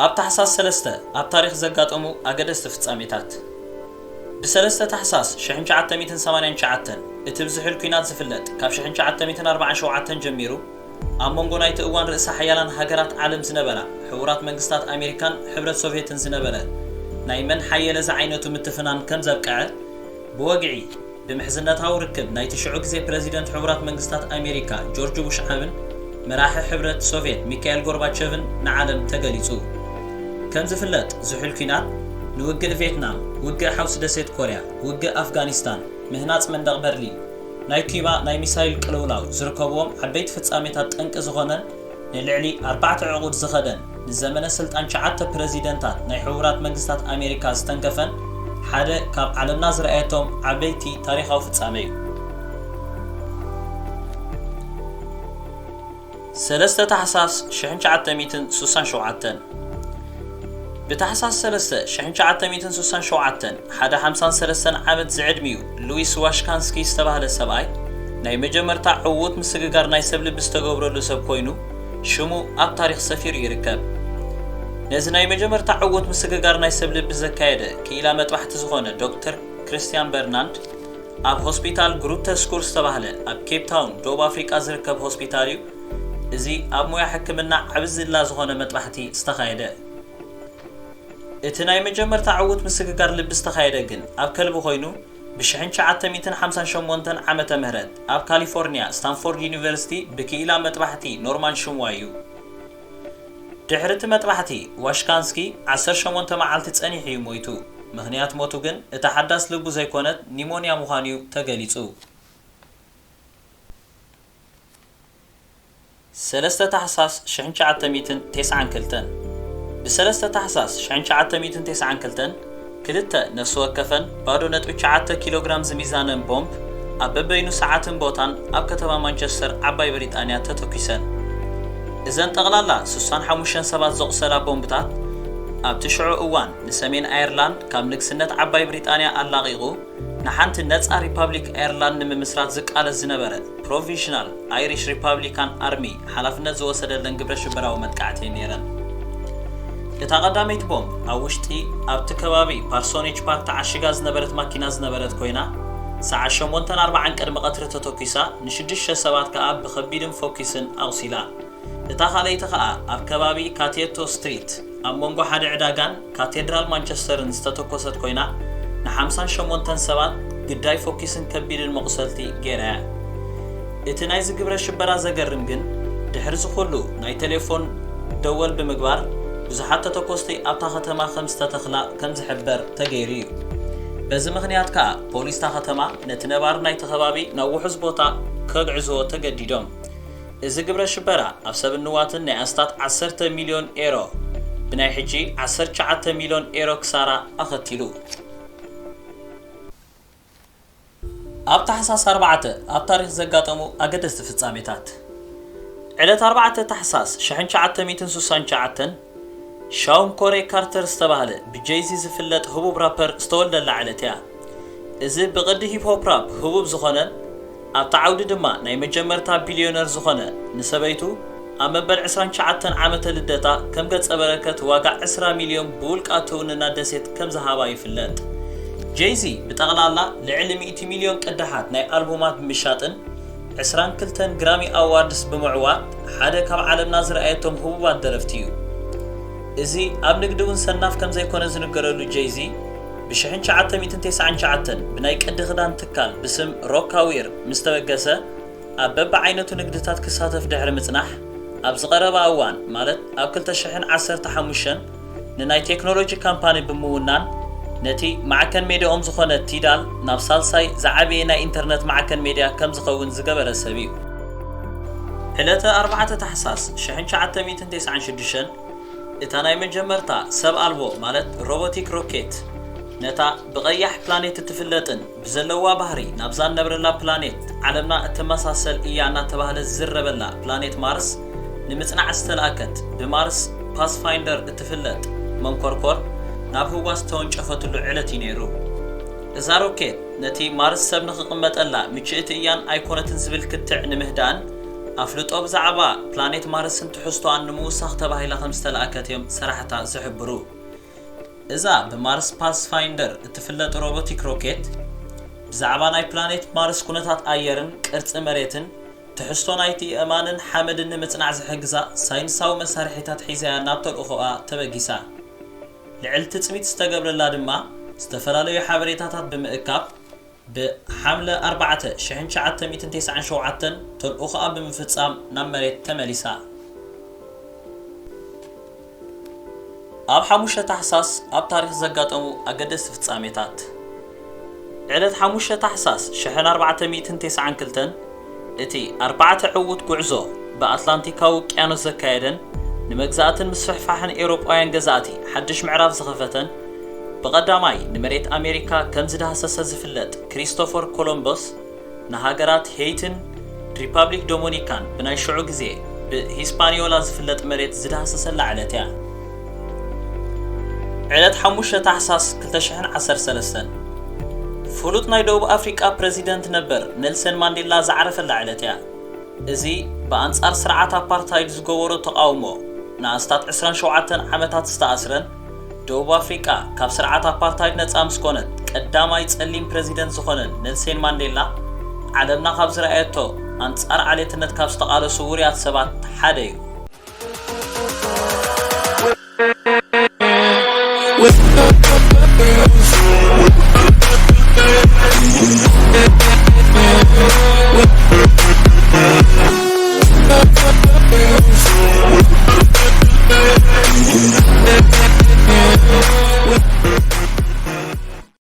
ኣብ ታሕሳስ ሰለስተ ኣብ ታሪኽ ዘጋጠሙ ኣገደስቲ ፍጻሜታት። ብ3 ታሕሳስ ሽሕን ትሽዓተ ሚእትን ሰማንያን ትሽዓተን፣ እቲ ብዝሑል ኲናት ዝፍለጥ፣ ካብ ሽሕን ትሽዓተ ሚእትን ኣርባዓን ሸውዓተን ጀሚሩ፣ ኣብ መንጎ ናይቲ እዋን ርእሰ ሓያላን ሃገራት ዓለም ዝነበራ ሕቡራት መንግስታት ኣሜሪካን ሕብረት ሶቭየትን ዝነበረ ናይ መን ሓየለ ዝዓይነቱ ምትፍናን ከም ዘብቅዐ፣ ብወግዒ ብምሕዝነታዊ ርክብ ናይቲ ሽዑ ግዜ ፕረዚደንት ሕቡራት መንግስታት ኣሜሪካ ጆርጅ ቡሽ ዓብን መራሒ ሕብረት ሶቭየት ሚካኤል ጎርባቸቭን ንዓለም ተገሊጹ። ከም ዝፍለጥ፣ ዝሑል ኲናት ንውግእ ቬትናም፣ ውግእ ሓውሲ ደሴት ኮርያ፣ ውግእ ኣፍጋኒስታን፣ ምህናጽ መንደቕ በርሊን፣ ናይ ኪባ ናይ ሚሳይል ቅልውላው ዝርከብዎም ዓበይቲ ፍጻሜታት ጠንቂ ዝኾነን ንልዕሊ ኣርባዕተ ዕቑድ ዝኸደን ንዘመነ ስልጣን ትሽዓተ ፕረዚደንታት ናይ ሕቡራት መንግስታት ኣሜሪካ ዝተንከፈን ሓደ ካብ ዓለምና ዝረኣየቶም ዓበይቲ ታሪኻዊ ፍጻመ እዩ። ሰለስተ ታሕሳስ ሽሕን ትሽዓተ ሚእትን ስሳን ሸውዓተን። ብታሕሳስ ሰለስተ ሽሕን ትሽዓተ ሚእትን ስሳን ሸውዓተን፣ ሓደ ሓምሳን ሰለስተን ዓመት ዝዕድሚኡ ሉዊስ ዋሽካንስኪ ዝተባህለ ሰብኣይ ናይ መጀመርታ ዕዉት ምስግጋር ናይ ሰብ ልቢ ዝተገብረሉ ሰብ ኮይኑ ሽሙ ኣብ ታሪኽ ሰፊሩ ይርከብ። ነዚ ናይ መጀመርታ ዕዉት ምስግጋር ናይ ሰብ ልቢ ዘካየደ ክኢላ መጥባሕቲ ዝኾነ ዶክተር ክርስቲያን በርናንድ ኣብ ሆስፒታል ግሩተ ስኩር ዝተባህለ ኣብ ኬፕ ታውን ደቡብ ኣፍሪቃ ዝርከብ ሆስፒታል እዩ። እዚ ኣብ ሞያ ሕክምና ዓቢ ዝላ ዝኾነ መጥባሕቲ ዝተኻየደ። እቲ ናይ መጀመርታ ዕዉት ምስግጋር ልቢ ዝተኻየደ ግን ኣብ ከልቢ ኮይኑ፣ ብ ትሽዓተ ሚእትን ሓምሳን ሸሞንተን ዓመተ ምህረት ኣብ ካሊፎርኒያ ስታንፎርድ ዩኒቨርሲቲ ብክኢላ መጥባሕቲ ኖርማን ሽምዋ እዩ። ድሕሪ እቲ መጥባሕቲ፣ ዋሽካንስኪ ዓሰርተ ሸሞንተ መዓልቲ ጸኒሑ እዩ ሞይቱ። ምኽንያት ሞቱ ግን እታ ሓዳስ ልቡ ዘይኮነት ኒሞንያ ምዃኑ እዩ ተገሊጹ። ሰለስተ ታሕሳስ ሽሕን ትሽዓተ ሚእትን ተስዓን ክልተን። ብ3 ታሕሳስ ሽሕን ትሽዓተ ሚእትን ተስዓን ክልተን፣ ክልተ ነፍሲ ወከፈን ባዶ ነጥቢ ትሽዓተ ኪሎ ግራም ዝሚዛነን ቦምብ ኣብ በበይኑ ሰዓትን ቦታን ኣብ ከተማ ማንቸስተር ዓባይ ብሪጣንያ ተተኲሰን። እዘን ጠቕላላ ስሳን ሓሙሽተን ሰባት ዘቑሰላ ቦምብታት፣ ኣብቲ ሽዑ እዋን ንሰሜን ኣየርላንድ ካብ ንግስነት ዓባይ ብሪጣንያ ኣላቒቑ ንሓንቲ ነጻ ሪፓብሊክ ኣየርላንድ ንምምስራት ዝቃለስ ዝነበረ ፕሮቪዥናል ኣይሪሽ ሪፓብሊካን ኣርሚ ሓላፍነት ዝወሰደለን ግብረ ሽበራዊ መጥቃዕቲ እየን ነይረን። እታ ቀዳመይቲ ቦምብ ኣብ ውሽጢ ኣብቲ ከባቢ ፓርሶኔጅ ፓርክ ተዓሺጋ ዝነበረት ማኪና ዝነበረት ኮይና፣ ሰዓት ሸሞንተን ኣርባዓን ቅድሚ ቀትሪ ተተኲሳ፣ ንሽዱሽተ ሰባት ከኣ ብኸቢድን ፎኪስን ኣቑሲላ። እታ ካልኣይቲ ከኣ ኣብ ከባቢ ካቴቶ ስትሪት ኣብ መንጎ ሓደ ዕዳጋን ካቴድራል ማንቸስተርን ዝተተኮሰት ኮይና፣ ንሓምሳን ሸሞንተን ሰባት ግዳይ ፎኪስን ከቢድን መቑሰልቲ ገይራ እያ። እቲ ናይዚ ግብረ ሽበራ ዘገርም ግን፣ ድሕሪ እዚ ኩሉ ናይ ቴሌፎን ደወል ብምግባር ብዙሓት ተተኮስቲ ኣብታ ከተማ ከም ዝተተኽላ ከም ዝሕበር ተገይሩ እዩ። በዚ ምኽንያት ከኣ ፖሊስ እታ ከተማ ነቲ ነባሪ ናይቲ ከባቢ ናብ ውሑስ ቦታ ከግዕዝዎ ተገዲዶም። እዚ ግብረ ሽበራ ኣብ ሰብን ንዋትን ናይ ኣስታት ዓሰርተ ሚልዮን ኤሮ፣ ብናይ ሕጂ ዓሰርተ ትሽዓተ ሚልዮን ኤሮ ክሳራ ኣኸቲሉ። ኣብ ታሕሳስ ኣርባዕተ ኣብ ታሪኽ ዘጋጠሙ ኣገደስቲ ፍጻሜታት። ዕለት ኣርባዕተ ታሕሳስ ሽሕን ትሽዓተ ሚእትን ስሳን ትሽዓተን፣ ሻውን ኮሬ ካርተር ዝተባህለ ብጄይዚ ዝፍለጥ ህቡብ ራፐር ዝተወልደላ ዕለት እያ። እዚ ብቕዲ ሂፕ ሆፕ ራፕ ህቡብ ዝኾነን ኣብቲ ዓውዲ ድማ ናይ መጀመርታ ቢልዮነር ዝኾነ፣ ንሰበይቱ ኣብ መበል ዕስራን ትሽዓተን ዓመተ ልደታ ከም ገጸ በረከት ዋጋ ዕስራ ሚልዮን ብውልቃ ትውንና ደሴት ከም ዝሃባ ይፍለጥ። ጄይዚ ብጠቕላላ ልዕሊ ሚእቲ ሚልዮን ቅዳሓት ናይ ኣልቡማት ብምሻጥን ዕስራን ክልተን ግራሚ ኣዋርድስ ብምዕዋት ሓደ ካብ ዓለምና ዝረኣየቶም ህቡባት ደረፍቲ እዩ። እዚ ኣብ ንግዲ እውን ሰናፍ ከም ዘይኮነ ዝንገረሉ ጄይዚ፣ ብ ትሽዓተ ሚእትን ተስዓን ትሽዓተን ብናይ ቅዲ ክዳን ትካል ብስም ሮካዊር ምስ ተበገሰ፣ ኣብ በብዓይነቱ ንግድታት ክሳተፍ ድሕሪ ምጽናሕ፣ ኣብዚ ቀረባ እዋን፣ ማለት ኣብ ክልተ ሽሕን ዓሰርተ ሓሙሽተን፣ ንናይ ቴክኖሎጂ ካምፓኒ ብምውናን፣ ነቲ ማዕከን ሜድያኦም ዝኾነ ቲዳል ናብ ሳልሳይ ዝዓበየ ናይ ኢንተርነት ማዕከን ሜድያ ከም ዝኸውን ዝገበረ ሰብ እዩ። ዕለተ ኣርባዕተ ታሕሳስ ሽሕን ትሽዓተ ሚእትን ተስዓን ሽዱሽተን፣ እታ ናይ መጀመርታ ሰብ ኣልቦ፣ ማለት ሮቦቲክ ሮኬት፣ ነታ ብቐያሕ ፕላኔት እትፍለጥን ብዘለዋ ባህሪ ናብዛ እነብረላ ፕላኔት ዓለምና እትመሳሰል እያ እናተባህለ ዝዝረበላ ፕላኔት ማርስ ንምጽናዕ ዝተላእከት፣ ብማርስ ፓስፋይንደር እትፍለጥ መንኮርኮር ናብ ህዋ ዝተወንጨፈትሉ ዕለት እዩ ነይሩ። እዛ ሮኬት ነቲ ማርስ ሰብ ንኽቕመጠላ ምችእቲ እያን ኣይኮነትን ዝብል ክትዕ ንምህዳእን ኣፍልጦ ብዛዕባ ፕላኔት ማርስን ትሕዝቶኣን ንምውሳኽ ተባሂላ ከም ዝተላእከት እዮም ሰራሕታ ዝሕብሩ። እዛ ብማርስ ፓስፋይንደር እትፍለጥ ሮቦቲክ ሮኬት፣ ብዛዕባ ናይ ፕላኔት ማርስ ኩነታት ኣየርን ቅርጺ መሬትን ትሕዝቶ ናይቲ ኣእማንን ሓመድን ንምጽናዕ ዝሕግዛ ሳይንሳዊ መሳርሒታት ሒዛ እያ ናብ ተልእኾኣ ተበጊሳ። ልዕሊ ትጽቢት ዝተገብረላ ድማ ዝተፈላለዩ ሓበሬታታት ብምእካብ፣ ብሓምለ ኣርባዕተ ሽሕን ትሽዓተ ሚእትን ተስዓን ሸውዓተን ተልእኾኣ ብምፍጻም ናብ መሬት ተመሊሳ። ኣብ ሓሙሽተ ታሕሳስ ኣብ ታሪኽ ዘጋጠሙ ኣገደስቲ ፍጻሜታት። ዕለት ሓሙሽተ ታሕሳስ ሽሕን ኣርባዕተ ሚእትን ተስዓን ክልተን እቲ ኣርባዕተ ዕዉት ጉዕዞ ብኣትላንቲካዊ ውቅያኖስ ዘካየደን ንመግዛእትን ምስፍሕፋሕን ኤውሮጳውያን ገዛእቲ ሓድሽ ምዕራፍ ዝኸፈተን፣ ብቐዳማይ ንመሬት ኣሜሪካ ከም ዝዳህሰሰ ዝፍለጥ ክሪስቶፈር ኮሎምበስ፣ ንሃገራት ሄይትን ሪፓብሊክ ዶሞኒካን ብናይ ሽዑ ግዜ ብሂስፓኒዮላ ዝፍለጥ መሬት ዝዳህሰሰላ ዕለት እያ። ዕለት ሓሙሽተ ታሕሳስ ክልተ ሽሕን ዓሰርተ ሰለስተን ፍሉጥ ናይ ደቡብ ኣፍሪቃ ፕረዚደንት ነበር ኔልሰን ማንዴላ ዝዓረፈላ ዕለት እያ። እዚ ብኣንጻር ስርዓት ኣፓርታይድ ዝገበሮ ተቓውሞ ንኣስታት ዕስራን ሸውዓተን ዓመታት ዝተኣስረን፣ ደቡብ ኣፍሪቃ ካብ ስርዓት ኣፓርታይድ ነጻ ምስ ኮነት ቀዳማይ ጸሊም ፕረዚደንት ዝኾነን ኔልሰን ማንዴላ፣ ዓለምና ካብ ዝረኣየቶ ኣንጻር ዓሌትነት ካብ ዝተቓለሱ ውሩያት ሰባት ሓደ እዩ።